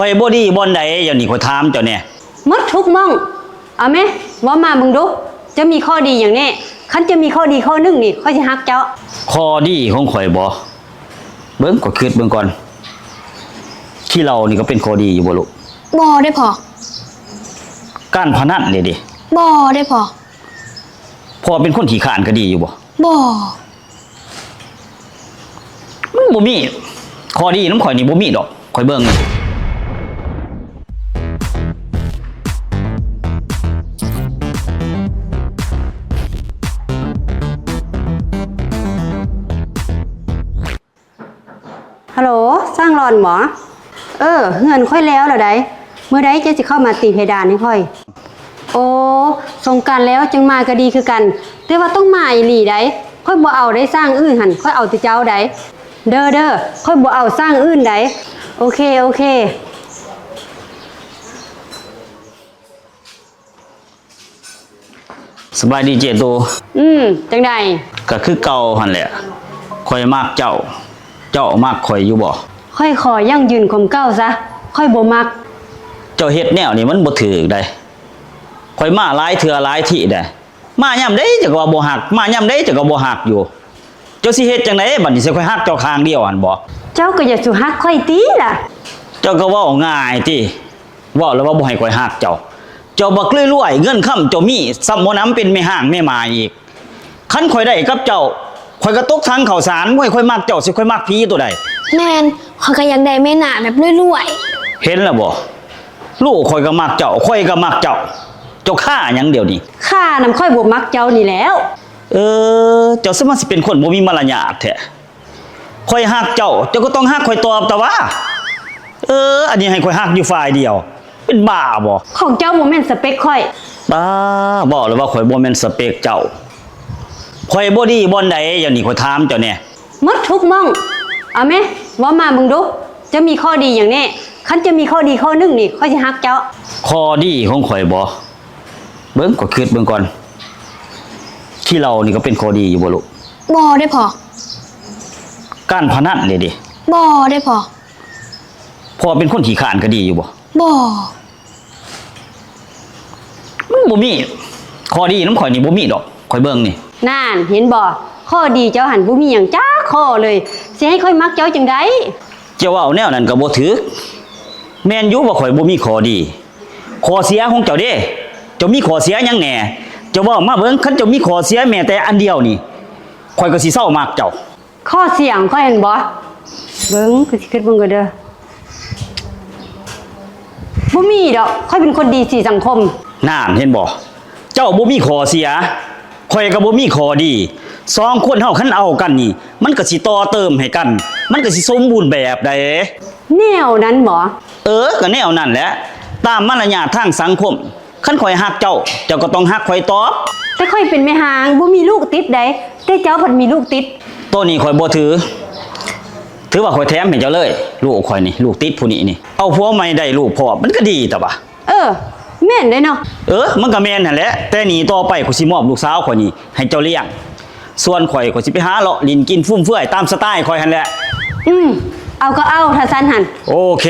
ຂ້ອຍບໍ່ດີບ່ອນໃດ ດຽວນີ້ຂ້ອຍຖາມເຈົ້າແດ່? ໝົດທຸກໝ່ອງ. ເອົາແມ ເວົ້າມາເບິ່ງດູ ເຈົ້າມີຂໍ້ດີຫຍັງແດ່? ຄັນເຈົ້າມີຂໍ້ດີຂໍ້ໜຶ່ງນີ້ ຂ້ອຍຊິຮັກເຈົ້າ. ຂໍ້ດີຂອງຂ້ອຍບໍ? ເບິ່ງ ຂ້ອຍຄິດເບິ່ງກ່ອນ. ຂີ້ເຫຼົ້ານີ້ກໍເປັນຂໍ້ດີຢູ່ບໍ່ລູກ? ບໍ່ເດ້ພໍ່. ການພະນັນເດ? ບໍ່ເດ້ພໍ່. ພໍ່ເປັນຄົນຂີ້ຄ້ານກໍດີຢູ່ບໍ່? ບໍ່. ມັນບໍ່ມີ ຂໍ້ດີນຳຂ້ອຍນີ້ບໍ່ມີດອກ ຂ້ອຍເບິ່ງ. ຮາໂຫຼ ຊ່າງຫຼອນບໍ? ເອີ ເຮືອນຂ້ອຍແລ້ວລະໃດ໋. ມື້ໃດເຈົ້າຊິເຂົ້າມາຕີເພດານໃຫ້ຂ້ອຍ? ໂອ້ ສົງການແລ້ວຈັ່ງມາກໍດີຄືກັນ ແຕ່ວ່າຕ້ອງມາອີ່ຫຼີໃດ໋. ຂ້ອຍບໍ່ເອົາໃດ໋ ຊ່າງອື່ນຫັ້ນ ຂ້ອຍເອົາແຕ່ເຈົ້າໃດ໋. ເດີ ເດີ ຂ້ອຍບໍ່ເອົາຊ່າງອື່ນໃດ໋. ໂອເຄ ໂອເຄ. ສະບາຍດີເຈ້ໂຕ. ອືມ ຈັ່ງໃດ? ກໍຄືເກົ່າຫັ້ນແຫຼະ ຂ້ອຍມັກເຈົ້າ ເຈົ້າມັກຂ້ອຍຢູ່ບໍ່? ຂ້ອຍຂໍຢັ້ງຢືນຄວາມເກົ່າຊະ ຂ້ອຍບໍ່ມັກ. ເຈົ້າເຮັດແນວນີ້ມັນບໍ່ຖືກໃດ໋. ຂ້ອຍມາຫຼາຍເທື່ອຫຼາຍທີໃດ໋ ມາຍາມໃດເຈົ້າກໍວ່າບໍ່ຮັກ ມາຍາມໃດເຈົ້າກໍບໍ່ຮັກຢູ່. ເຈົ້າຊິເຮັດຈັ່ງໃດບັດນີ້ ຊິຂ້ອຍຮັກເຈົ້າຂ້າງດຽວຫັ້ນບໍ? ເຈົ້າກໍຢ່າສູ່ຮັກຂ້ອຍຕິລະ. ເຈົ້າກໍເວົ້າງ່າຍຕິ ເວົ້າແລ້ວວ່າບໍ່ໃຫ້ຂ້ອຍຮັກເຈົ້າ. ເຈົ້າບັກລວຍໆ ເງິນຄຳເຈົ້າມີ ຊ້ຳບໍ່ໜຳເປັນແມ່ຮ້າງແມ່ໝ້າອີກ. ຄັນຂ້ອຍໄດ້ກັບເຈົ້າ ຂ້ອຍກໍຕົກຖັງເຂົ້າສານ. ໂອ້ຍ ຂ້ອຍມັກເຈົ້າ ຊິຂ້ອຍມັກຜີໂຕໃດ? ແມ່ນ ຂ້ອຍກໍຢາກໄດ້ແມ່ນາແບບລວຍໆ. ເຫັນແລ້ວບໍ່? ລູກຂ້ອຍກໍມັກເຈົ້າ ຂ້ອຍກໍມັກເຈົ້າ. ເຈົ້າຄາຫຍັງດຽວນີ້? ຄານຳຂ້ອຍບໍ່ມັກເຈົ້ານີ້ແລ້ວ. ເອີ ເຈົ້າສະມາຊິເປັນຄົນບໍ່ມີມາລະຍາດແທ້. ຂ້ອຍຮັກເຈົ້າ ເຈົ້າກໍຕ້ອງຮັກຂ້ອຍຕອບຕະຫວາ. ເອີ ອັນນີ້ໃຫ້ຂ້ອຍຮັກຢູ່ຝ່າຍດຽວ ເປັນບ້າບໍ? ຂອງເຈົ້າບໍ່ແມ່ນສະເປັກຂ້ອຍ. ບ້າ ບອກແລ້ວວ່າຂ້ອຍບໍ່ແມ່ນສະເປັກເຈົ້າ. ຂ້ອຍບໍ່ດີບ່ອນໃດ ດຽວນີ້ຂ້ອຍຖາມເຈົ້າແດ່? ໝົດທຸກໝ່ອງ. ເອົາແມ ເວົ້າມາເບິ່ງດູ ເຈົ້າມີຂໍ້ດີຫຍັງແດ່? ຄັນເຈົ້າມີຂໍ້ດີຂໍ້ໜຶ່ງນີ້ ຂ້ອຍຊິຮັກເຈົ້າ. ຂໍ້ດີຂອງຂ້ອຍບໍ? ເບິ່ງ ຂ້ອຍຄິດເບິ່ງກ່ອນ. ຂີ້ເຫຼົ້ານີ້ກໍເປັນຂໍ້ດີຢູ່ບໍ່ລູກ? ບໍ່ເດ້ພໍ່. ການພະນັນເດ? ບໍ່ເດ້ພໍ່. ພໍ່ເປັນຄົນຂີ້ຄ້ານກໍດີຢູ່ບໍ່? ບໍ່. ມັນບໍ່ມີ ຂໍ້ດີນຳຂ້ອຍນີ້ບໍ່ມີດອກ ຂ້ອຍເບິ່ງນີ້. ນັ້ນ ເຫັນບໍ່? ຂໍ້ດີເຈົ້າຫັ້ນບໍ່ມີຫຍັງຈັກຂໍ້ເລີຍ ຊິໃຫ້ຂ້ອຍມັກເຈົ້າຈັ່ງໃດ? ເຈົ້າເວົ້າແນວນັ້ນກໍບໍ່ຖືກ. ແມ່ນຢູ່ວ່າຂ້ອຍບໍ່ມີຂໍ້ດີ. ຂໍ້ເສຍຂອງເຈົ້າເດ? ເຈົ້າມີຂໍ້ເສຍຫຍັງແດ່? ເຈົ້າເວົ້າມາເບິ່ງ ຄັນເຈົ້າມີຂໍ້ເສຍແມ້ແຕ່ອັນດຽວນີ້ ຂ້ອຍກໍຊິເຊົາມັກເຈົ້າ. ຂໍ້ເສຍຂອງຂ້ອຍຫັ້ນບໍ? ເບິ່ງ ຂ້ອຍຊິຄິດເບິ່ງກ່ອນເດີ. ບໍ່ມີດອກ ຂ້ອຍເປັນຄົນດີສີສັງຄົມ. ນັ້ນ ເຫັນບໍ່? ເຈົ້າບໍ່ມີຂໍ້ເສຍ ຂ້ອຍກໍບໍ່ມີຂໍ້ດີ. ສອງຄົນເຮົາຄັນເອົາກັນນີ້ ມັນກໍຊິຕໍ່ເຕີມໃຫ້ກັນ ມັນກໍຊິສົມບູນແບບໃດ໋. ແນວນັ້ນບໍ? ເອີ ກໍແນວນັ້ນແຫຼະ. ຕາມມາລະຍາດທາງສັງຄົມ ຄັນຂ້ອຍຮັກເຈົ້າ ເຈົ້າກໍຕ້ອງຮັກຂ້ອຍຕອບ. ແຕ່ຂ້ອຍເປັນແມ່ຮ້າງ ບໍ່ມີລູກຕິດໃດ໋ ແຕ່ເຈົ້າພັດມີລູກຕິດ. ໂຕນີ້ຂ້ອຍບໍ່ຖື ຖືວ່າຂ້ອຍແຖມໃຫ້ເຈົ້າເລີຍ ລູກຂ້ອຍນີ້ ລູກຕິດຜູ້ນີ້ນີ້. ເອົາຜົວໃໝ່ໄດ້ລູກພ້ອມ ມັນກໍດີຕະຫວາ. ເອີ ແມ່ນເດ້ເນາະ. ເອີ ມັນກໍແມ່ນຫັ້ນແຫຼະ ແຕ່ນີ້ຕໍ່ໄປຂ້ອຍຊິມອບລູກສາວຂ້ອຍນີ້ໃຫ້ເຈົ້າລ້ຽງ. ສ່ວນຂ້ອຍ ຂ້ອຍຊິໄປຫາເລາະຫຼິ້ນກິນຟຸມເຟືອຍຕາມສະໄຕຂ້ອຍຫັ້ນແຫຼະ. ອືມ ເອົາກໍເອົາ ຖ້າຊັ້ນຫັ້ນ. ໂອເຄ.